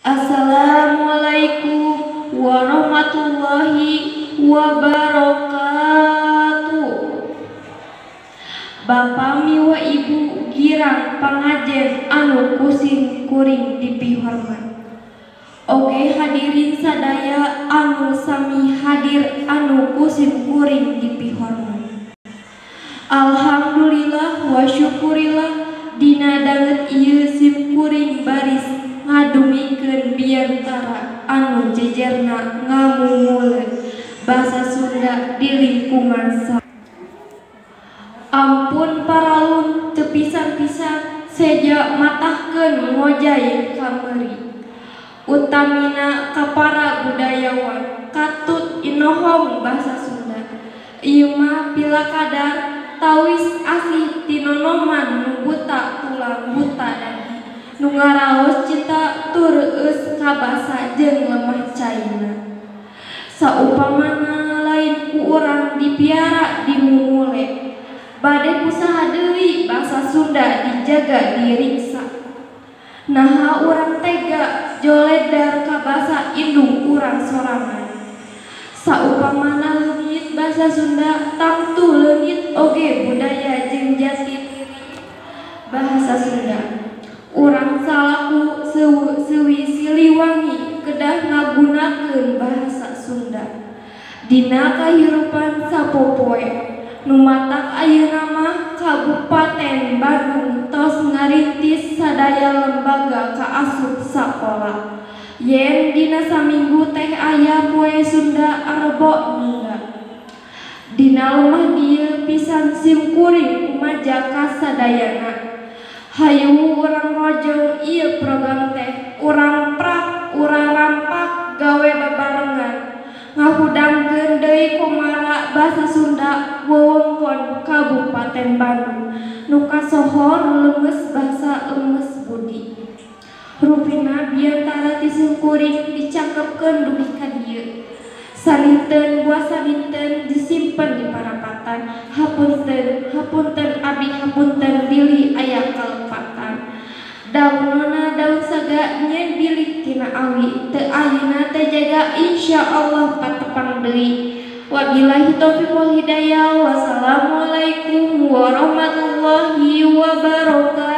Assalamualaikum warahmatullahi wabarakatuh. Bapak miwa Ibu girang pangajen anu ku sim kuring dipihormat. Oge hadirin sadaya anu sami hadir anu ku sim kuring dipihormat. Alhamdulillah wa syukurillah dina danget ieu sim kuring baris ngadumikeun biantara anu jejerna ngamumule basa Sunda di lingkungan sa. Ampun paralun teu pisan-pisan seja matahkeun ngojay kamari. Utamina ka para budayawan katut inohong basa Sunda. Ieu mah pilakadar tawis asih ti nonoman nu buta tulang buta daging nu ngaraos cinta tur eus ka basa jeung lemah caina. Saupamana lain ku urang dipiara dimumule, bade ku saha deui basa Sunda dijaga diriksa. Naha urang tega joledar ka basa indung urang sorangan. Saupamana leungit basa Sunda tangtu leungit oge budaya jeung jati diri bahasa Sunda. Urang salaku Sewi Siliwangi kedah ngagunakeun bahasa Sunda dina kahirupan sapopoe. Nu matak ayeuna mah Kabupaten Bandung tos ngarintis sadaya lembaga kaasup sakola. Yen dina saminggu teh aya poe Sunda Rebo Nyunda. Dina lemah dieu pisan sim kuring umaja ka sadayana. Hayu urang rojong ieu program teh, urang prak, urang rampak gawe babarengan ngahudangkeun deui komara basa Sunda wewengkon Kabupaten Bandung nu kasohor lemes basa lemes budi. Rupina biantara ti sim kuring dicakepkeun dugi ka dieu. Salinten buah salinten disimpen di parapatan. Hapunten, hapunten abi hapunten bilih aya kalepatan. Daunona daun saga nyen bilih tina awi teu ayeuna teh jaga insyaallah patepang deui. Wabillahi taufiq wal hidayah. Wassalamualaikum warahmatullahi wabarakatuh.